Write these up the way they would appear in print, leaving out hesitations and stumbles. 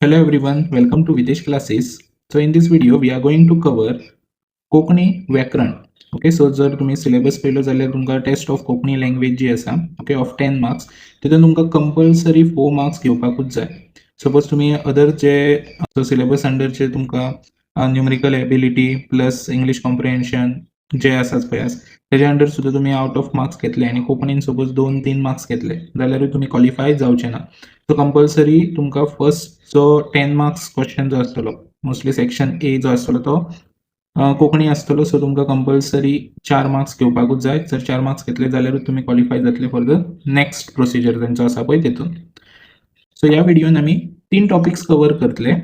Hello everyone, welcome to Videsh classes. So in this video we are going to cover Konkani व्याकरण. Okay, so जर तुमी syllabus पळयलो जाल्यार तुमकां taste of Konkani language जी आसा, ओके, ऑफ 10 मार्क्स, तितून तुमकां कंपल्सरी 4 मार्क्स घेवपाकूच जाय. सपोज तुमी अदर जे सिलेबस अंडरचे तुमकां numerical ability plus English comprehension जे आसात पळय तेज्या अंडर सुद्दां तुमी आवट ऑफ मार्क्स घेतले आनी कोंकणीन सपोज 2-3 मार्क्स घेतले जाल्यारूय तुमी क्वॉलिफाय जावचे ना. सो कंपल्सरी तुमकां फर्स्ट जो 10 मार्क्स क्वेश्चन जो आसतलो, मोस्टली सेक्शन ए जो आसतलो तो कोंकणी आसतलो. सो तुमकां कंपल्सरी 4 मार्क्स घेवपाकूच जाय. जर 4 मार्क्स घेतले जाल्यारूच तुमी क्वॉलिफाय जातले फॉर the next procedure तेंचो आसा पळय तेतून. सो ह्या व्हिडियोन आमी 3 टॉपिक्स कवर करतले.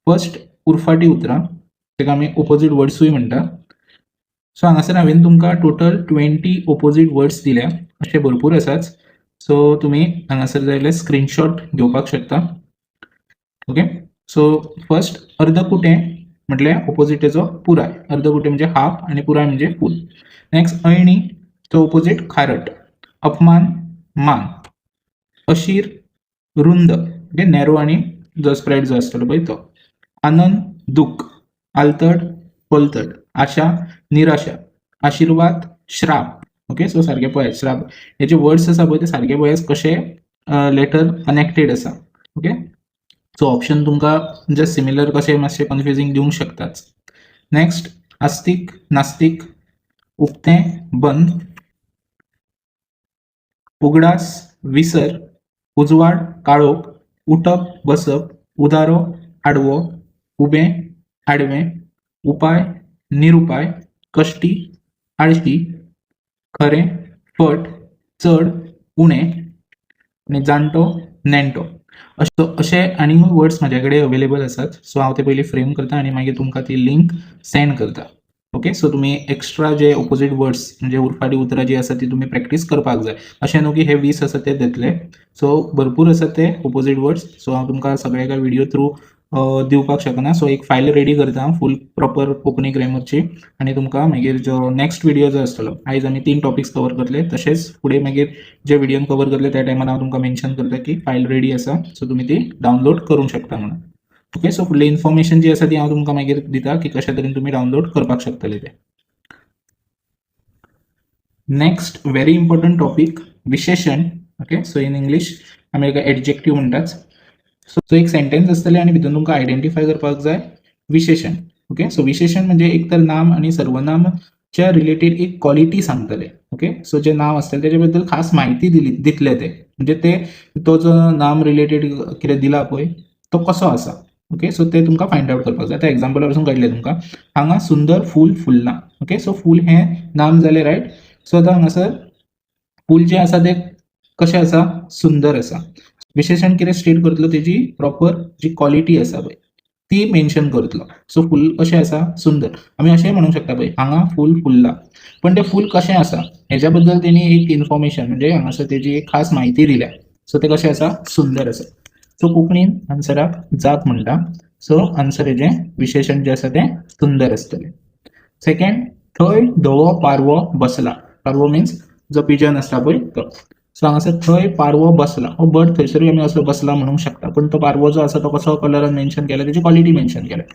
फर्स्ट, उरफाटी उतरां, ताका आमी ओपोजीट वर्ड्सूय म्हणटा. सो हांगासर हांवें तुमकां टोटल 20 ओपोजीट वर्ड्स दिल्या, अशे भरपूर आसाच. सो तुमी हांगासर जाय जाल्यार स्क्रिनशॉट घेवपाक शकता. ओके, सो फर्स्ट अर्दकुटें म्हटल्यार ओपोजीट तेजो पुराय. अर्दकुटें म्हणजे हाफ आनी पुराय म्हणजे फूल. नेक्स्ट, अळणी, तो ओपोजीट खारट. अपमान, मान. अशीर, रुंद, ओके, नॅरो आनी जो स्प्रेड जो आसतलो पळय तो. आनंद, दुःख. आलतड, पलतड. आशा, निराशा. आशिर्वाद, श्राप. ओके, सो सारके पळयात, श्राप हे जे वर्ड्स आसा पळय ते सारके पळयात कशे लेटर कनेक्टेड आसा. ओके, सो ऑप्शन तुमकां जस्ट सिमिलर कशे मातशे कन्फ्युजींग दिवंक शकताच. नेक्स्ट, आस्तीक, नास्तीक. उक्तें, बंद. उगडास, विसर. उजवाड, काळोख. उठप, बसप. उदारो, आडवो. उबें, आडवें. उपाय, निरुपाय. कश्टी, आळशी. खरें, फट. चड, उणें. आनी जाणटो, नेणटो. अशे आनीकूय वर्ड्स म्हाज्या कडेन अवेलेबल आसात. सो हांव ते पयलीं फ्रेम करता आनी मागीर तुमकां ती लिंक सेंड करता. ओके, सो तुमी एक्स्ट्रा जे ओपोजीट वर्ड्स म्हणजे उरफाटी उतरां जी आसा ती तुमी प्रॅक्टीस करपाक जाय. अशें न्हू की हे 20 आसा ते देतले. सो भरपूर आसा ते ओपोजीट वर्ड्स. सो हांव तुमकां सगळे एका व्हिडियो थ्रू दिवपाक शकना. सो एक फायल रेडी करता हांव फूल प्रॉपर कोंकणी ग्रॅमरची आनी तुमकां मागीर जो नेक्स्ट व्हिडियो जो आसतलो, आयज आमी 3 टॉपिक्स कवर करतले, तशेंच फुडें मागीर जे व्हिडियोन कवर करतले त्या टायमार हांव तुमकां मेन्शन करता की फायल रेडी आसा, सो तुमी ती डावनलोड करूंक शकता म्हणून. ओके, सो फुडली इन्फॉर्मेशन जी आसा ती हांव तुमकां मागीर दिता की कशा तरेन तुमी डावनलोड करपाक शकतले ते. नेक्स्ट व्हेरी इम्पॉर्टंट टॉपीक, विशेशण. ओके, सो इन इंग्लीश आमी ताका एडजेक्टीव म्हणटात. सो एक सेंटेन्स आसतलें आनी भितून तुमकां आयडेंटिफाय करपाक जाय विशेशण. ओके, सो विशेशण म्हणजे एक तर नाम आनी सर्वनामच्या रिलेटेड एक क्वॉलिटी सांगतले. ओके, सो जे नांव आसतलें तेजे बद्दल खास म्हायती दिली दितले ते, म्हणजे ते तो जो नाम रिलेटेड कितें दिला पळय तो कसो आसा. ओके, सो ते तुमकां फायंड आवट करपाक जाय. आतां एग्जाम्पला पसून कळटलें तुमकां. हांगा सुंदर फूल फुल्लां. ओके, सो फूल हें नाम जालें, रायट. सो आतां हांगासर फूल जें आसा तें कशें आसा, सुंदर आसा. विशेशण कितें स्टेट करतलो, तेजी प्रॉपर जी क्वॉलिटी आसा पळय ती मेन्शन करतलो. सो फूल कशें आसा, सुंदर. आमी अशेंय म्हणूंक शकता पळय, हांगा फूल फुल्लां, पण तें फूल कशें आसा हेज्या बद्दल तेणी एक इन्फॉर्मेशन म्हणजे हांगासर तेजी एक खास म्हायती दिल्या. सो तें कशें आसा, सुंदर आसा. सो कोंकणीन आन्सराक जात म्हणटा. सो आन्सर हेजें विशेशण जें आसा तें सुंदर आसतलें. सेकंड, थंय धवो पारवो बसला. पारवो मिन्स जो पिजन आसता पळय तो. सो हांगासर थंय पारवो बसला, हो बर्ड थंयसरूय आमी असो बसला म्हणूंक शकता, पूण तो पारवो जो आसा तो कसो कलरान मेन्शन केला, तेजी क्वॉलिटी मेन्शन केल्या.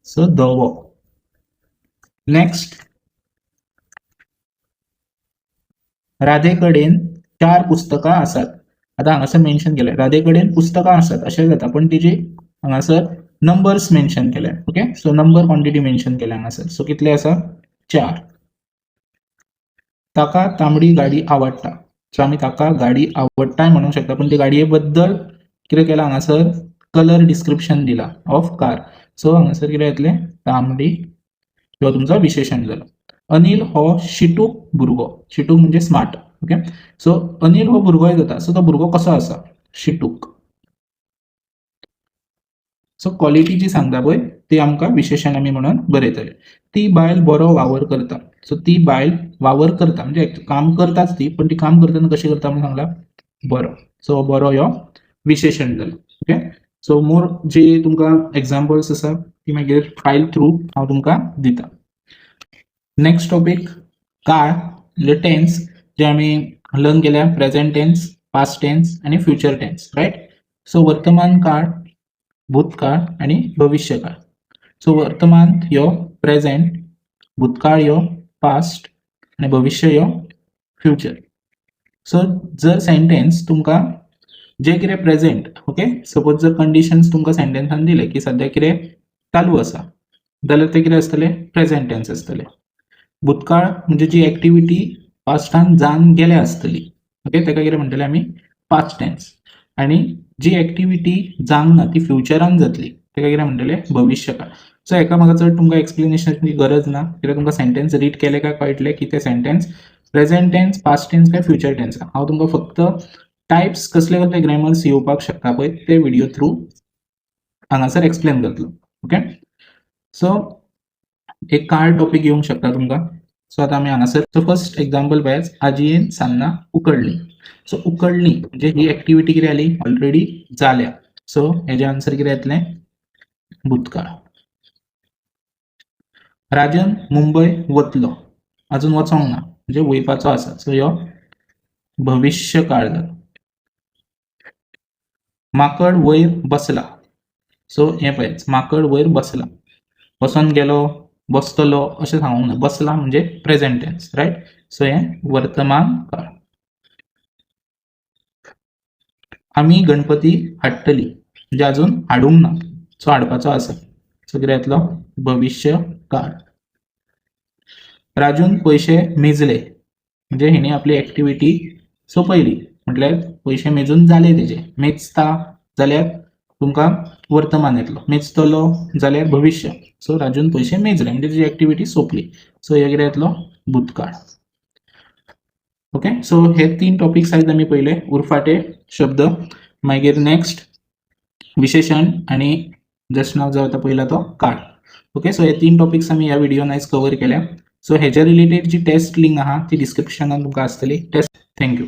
सो धवो. नेक्स्ट, राधे कडेन 4 पुस्तकां आसात. आतां हांगासर मेन्शन केलें राधे कडेन पुस्तकां आसात अशें जाता, पूण तेजी हांगासर नंबर्स मेन्शन केले. Okay, so number quantity mention केल्या हांगासर. सो कितले आसा, 4. ताका तांबडी गाडी आवडटा. सो आमी ताका गाडी आवडटाय म्हणूंक शकता, पूण ते गाडये बद्दल कितें केलां हांगासर, कलर डिस्क्रिप्शन दिला ऑफ कार. सो हांगासर कितें येतलें, तांबडी हो तुमचो विशेशण जालो. अनिल हो शिटूक भुरगो. शिटूक म्हणजे स्मार्ट. ओके, सो अनिल हो भुरगोय जाता. सो तो भुरगो कसो आसा, शिटूक. सो क्वॉलिटी जी सांगता पळय ती आमकां विशेशण आमी म्हणून बरयतले. ती बायल बरो वावर करता. सो ती बायल वावर करता म्हणजे काम करताच ती, पण ती काम करतना कशी करता म्हणून सांगला, बरो. सो बरो हो विशेशण जालो. ओके, सो मोर जे तुमकां एग्जाम्पल्स आसा ती मागीर फायल थ्रू हांव तुमकां दिता. नेक्स्ट टॉपीक, काळ म्हणजे टेन्स, जे आमी लर्न केल्या प्रेझेंट टेन्स, पास्ट टेन्स आनी फ्युचर टेन्स, रायट. सो वर्तमान काळ, भूतकाळ आनी भविश्यकाळ. सो वर्तमान यो प्रेझेंट, भूतकाळ यो पास्ट आनी भविश्य यो फ्युचर. सो जर सेंटेन्स तुमकां जे कितें प्रेझेंट, ओके, सपोज जर कंडिशन्स तुमकां सेंटेन्सान दिले की सद्या कितें चालू आसा जाल्यार ते कितें आसतलें? प्रेझेंट टेन्स आसतलें. भूतकाळ म्हणजे जी एक्टिविटी पास्टान जावन गेल्या आसतली, ओके, ताका कितें म्हणटले आमी? Past tense. आनी जी एक्टिविटी जावंक ना, ती फ्युचरान जातली, ताका कितें म्हणटले? भविश्यकाळ. सो हेका म्हाका चड तुमकां एक्सप्लेनेशनाची गरज ना, कित्याक तुमकां सेंटेन्स रीड केलें काय कळटलें की तें sentence present tense, past tense काय फ्युचर टेन्स. हांव तुमकां फक्त टायप्स कसले कसले ग्रॅमर्स येवपाक शकता पळय, ते व्हिडिओ थ्रू हांगासर एक्सप्लेन करतलो. ओके, सो एक कार्ड टॉपीक येवंक शकता तुमकां. सो आतां आमी हांगासर, सो फर्स्ट एग्जाम्पल पळयात, आजयेन सान्नां उकडली. सो उकडली म्हणजे ही एक्टिविटी कितें जाली? ऑलरेडी जाल्या. सो हेजें आन्सर कितें येतलें? भूतकाळ. राजन मुंबय वतलो, अजून वचोंक ना, म्हणजे वयपाचो आसा. सो ह्यो भविश्य काळ जालो. माकड वयर बसला. सो हें पळयात, माकड वयर बसला, बसोन गेलो, बसतलो अशें सांगूंक ना. बसला म्हणजे प्रेझेंट टेन्स, रायट? सो हें वर्तमान काळ. आमी गणपती हाडटली, म्हणजे अजून हाडूंक ना, सो हाडपाचो आसा. सो कितें येतलो? भविश्य काळ. राजून पयशे मेजले, म्हणजे हेणी आपली एक्टिविटी सोंपयली, म्हटल्यार पयशे मेजून जाले तेजे. मेजता जाल्यार तुमकां वर्तमान येतलो, मेजतलो जाल्यार भविश्य. सो राजून पयशे मेजले म्हणजे तेजी एक्टिविटी सोंपली. सो हे कितें येतलो? भूतकाळ. ओके, सो हे तीन टॉपिक्स आयज आमी पयले, उरफाटे शब्द, मागीर नेक्स्ट विशेशण आनी जस्ट नाव जो आतां पयला तो काळ. ओके, सो हे तीन टॉपिक्स आमी ह्या व्हिडियोन आयज कवर केल्या. सो हेच्या रिलेटेड जी टेस्ट लिंक आहा ती डिस्क्रिप्शनान तुमकां आसतली test. Thank you.